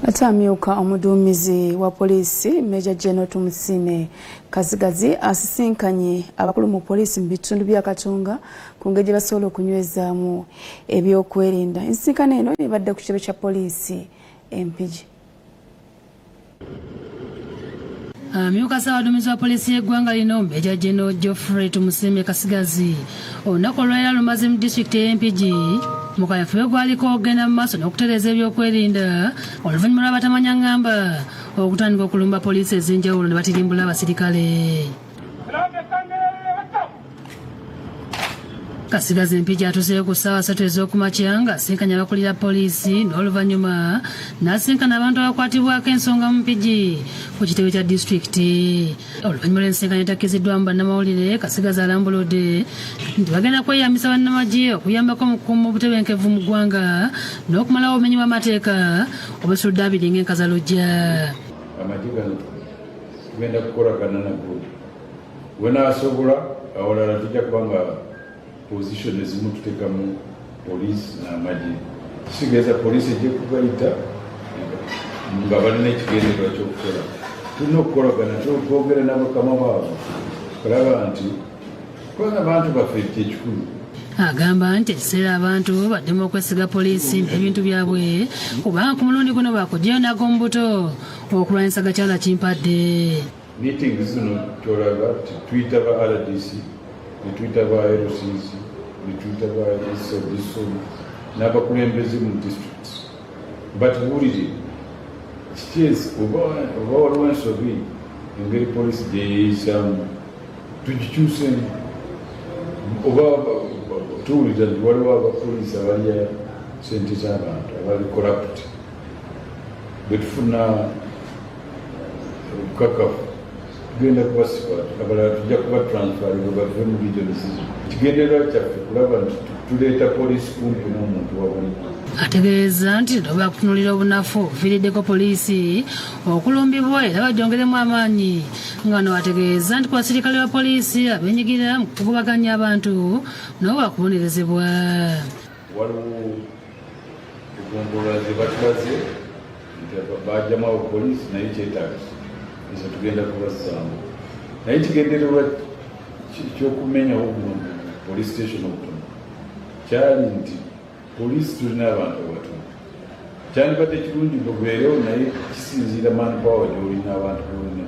Ate amyuka omuduumizi wa poliisi Major General Tumusiime Kasigazi asisinkanye abakulu mu poliisi mu bitundu bya Katonga ku ngeri gye basobola okunywezaamu ebyokwerinda. Ensisinkano eno ebadde ku kitebe kya poliisi e Mpigi. Amyuka ssaabaduumizi wa poliisi y'eggwanga lino Major General Geoffrey Tumusiime Kasigazi olunaku olwaleero alumaze mu disitulikiti ey'e Mpigi mu kaweefube gwaliko okugenda mu maaso n'okutereeza ebyokwerinda oluvannyuma lw'abatamanya ngamba okutandika okulumba poliisi ez'enjawulo ne batirimbula abasirikale. Kasigazi Mpigi atuseeyo ku ssaawa 3 ez'okumakya ng'asinkanye abakulira poliisi n'oluvannyuma n'asinkana abantu abakwatibwako ensonga mu Mpigi ku kitebe kya disitulikiti. Oluvannyuma lw'ensisinkano etakkiziddwamu bannamawulire, Kasigazi alambuludde nti bagenda kweyambisa bannamagye okuyambako mu kukuuma obutebenkevu mu ggwanga n'okumalawo obumenyi bw'amateeka obusudde abiri ng'enkazaluggya. Amagye gano tugenda kukolagana nago wenasobola, awalala tujja kuba nga position ezimu tutekamu poliisi n'amagye. Kitegeeza poliisi ejja kubayita nga balina ekigendererwa ky'okukola. Tulina okukolagana, twogere n'abakama baabwe kulaba nti kubanga abantu baffe kyekikulu. Agamba nti ekiseera abantu baddemu okwesiga poliisi n'ebintu byabwe kubanga ku mulundi guno baakugyayo n'ag'omubuto okulwanyisa gakyala kimpadde. Meeting zino kyolaba tuyita ba RDC, netuyita ba LCC, netuyita ba SODSO n'abakulembeze mu districts batubuulire kiki oba waliwo ensobi engeri poliisi gyeyeeyisaamu tugikyusemu, oba tuwulira nti waliwo abapoliisi abalya sente z'abantu abali corrupt. Bwe tufuna obukakafu tugenda kubasiba, abalala tujja kuba transferinga bave mu regions. Ekigendererwa kyaffe kulaba nti tuleeta poliisi kumpi n'omuntu wa bulijjo. Ategeeza nti nabo bakutunuulira obunafu obuviiriddeko poliisi okulumbibwa era bagyongeremu amaanyi, nga bano bategeeza nti ku basirikale ba poliisi abeenyigira mu kugobaganya abantu nabo bakubonerezebwa. Waliwo egombolola ze batulaze nti bajjamu abo poliisi, naye kyetaagisa ezo tugenda kubazzaamu, naye ekigendererwa ky'okumenyawo guno police station obutono kyali nti poliisi tulina abantu abatono. Kyandibadde kirungi bubeerewo, naye kisinziira manpower gy'olina, abantu b'olina.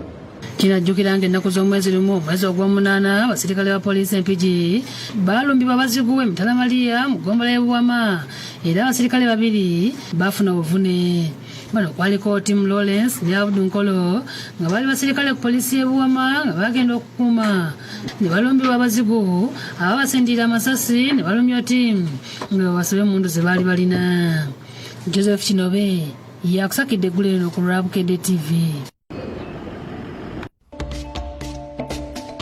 Kinajjukira nga ennaku z'omwezi 1 omwezi ogw'omunaana abasirikale ba poliisi e Mpigi balumbibwa abazigu e Mitala Maria mu ggombolola y'e Buwama era abasirikale 2 baafuna obuvune. Bano kwaliko Tim Lawrence ne Abdu Nkolo nga baali basirikale ku poliisi y'e Buwama nga bagenda okukuuma ne balumbibwa abazigu ababasindiira amasasi ne balumya Tim nga babasobe emmundu ze baali balina. Joseph Kinobe yakusakidde eggulo eno ku lwa Bukedde TV.